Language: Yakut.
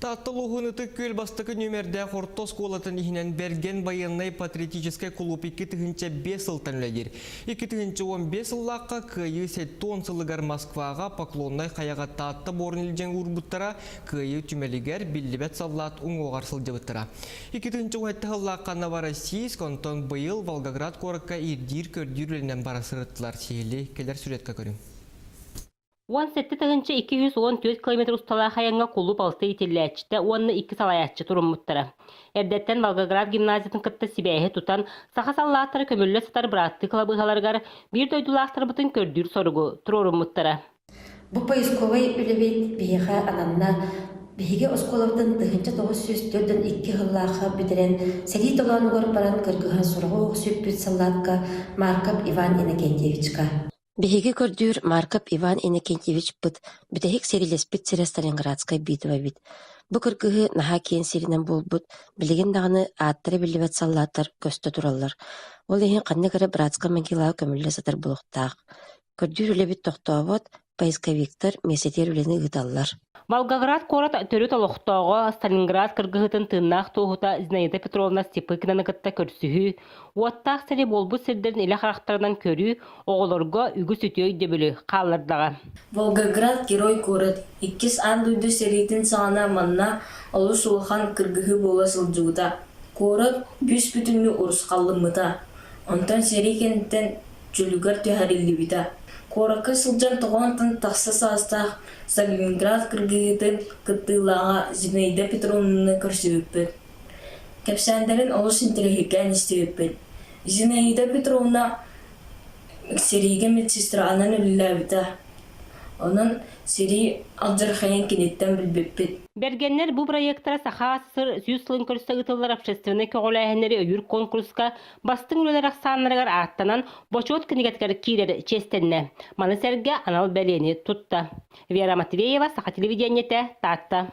Таатта улууһун Ытык Күөл бастакы нүөмэрдээх орто оскуолатын иһинэн Бэргэн байыаннай-патриотическай кулууп 2005 сылтан үлэлиир. 2015 сыллаахха Кыайыы 70 сылыгар Москваҕа Поклоннай хайаҕа Таатта буорун илдьэн уурбуттара, Кыайыы түмэлигэр биллибэт саллаат уҥуоҕар сылдьыбыттара. 2017 сыллаахха Новороссийск, онтон быйыл Волгоград куоракка ирдиир-көрдүүр үлэнэн бара сырыттылар. Сиһилии кэлэр сүрүөткэ көрүҥ. 17 214 километр усталаах айаҥҥа кулууп алта иитиллээччитэ уонна икки салайааччы туруммуттара. Эрдэттэн Волгоград гимназиятын кытта сибээһи тутан, саха саллааттара көмүллэ сытар бырааттыы кылабыыһаларыгар биир дойдулаахтарбытын көрдүүр соругу туруоруммуттара. Бу поисковай үлэбит биһиэхэ ананна. Биһиги оскуолабытын 1942 сыллаахха бүтэрэн, сэрии толоонугар баран кыргыһан сураҕы охсүппүт саллаатка Марков Иван Иннокентьевичка. Биһиги көрдүүр Марков Иван Иннокентьевичпыт бүтэһик сэриилэспит сирэ Сталинградскай битва эбит. Бу кыргыһыы наһаа киэҥ сиринэн буолбут, билигин даҕаны ааттара биллибэт саллааттар көстө тураллар. Ол иһин ханнык эрэ братскай могилаҕа көмүллэ сытар буолуохтаах. Көрдүүр үлэбит тохтообот, поисковиктар миэстэтигэр үлэни ыыталлар. Волгоград куорат төрүт олохтооҕо, Сталинград кыргыһыытын тыыннаах туоһута Зинаида Петровна Степыкинаны кытта көрсүһүү, уоттаах сэрии буолбут сирдэрин илэ харахтарынан көрүү оҕолорго үгүс үтүө өйдөбүлү хааллардаҕа. Волгоград герой куорат Иккис аан дойду сэриитин саҕана манна олус улахан кыргыһыы буола сылдьыбыта. Куорат бүүс-бүтүннүү урусхалламмыта. Онтон сэрии кэнниттэн чөлүгэр түһэриллибитэ. Куоракка сылдьан тоҕоонтон тахса саастаах Сталинград кыргыһыытын кыттыылааҕа Зинаида Петровнаны көрсүбүппүт. Кэпсээннэрин олус интэриэһиргээн истибиппит. Зинаида Петровна сэриигэ медсестранан үлэлээбитэ. Онон сэрии алдьархайын киниттэн билбиппит. Бэргэннэр бу бырайыактара Саха АССР 100 сылын көрсө ыытыллар общественнай көҕүлээһиннэри өйүүр конкурска бастыҥ үлэлэр ахсааннарыгар ааттанан, Бочуот кинигэтигэр киирэр чиэстэннэ. Маны сэргэ анал бэлиэни тутта. Вера Матвеева, Саха телевидениетэ, Таатта.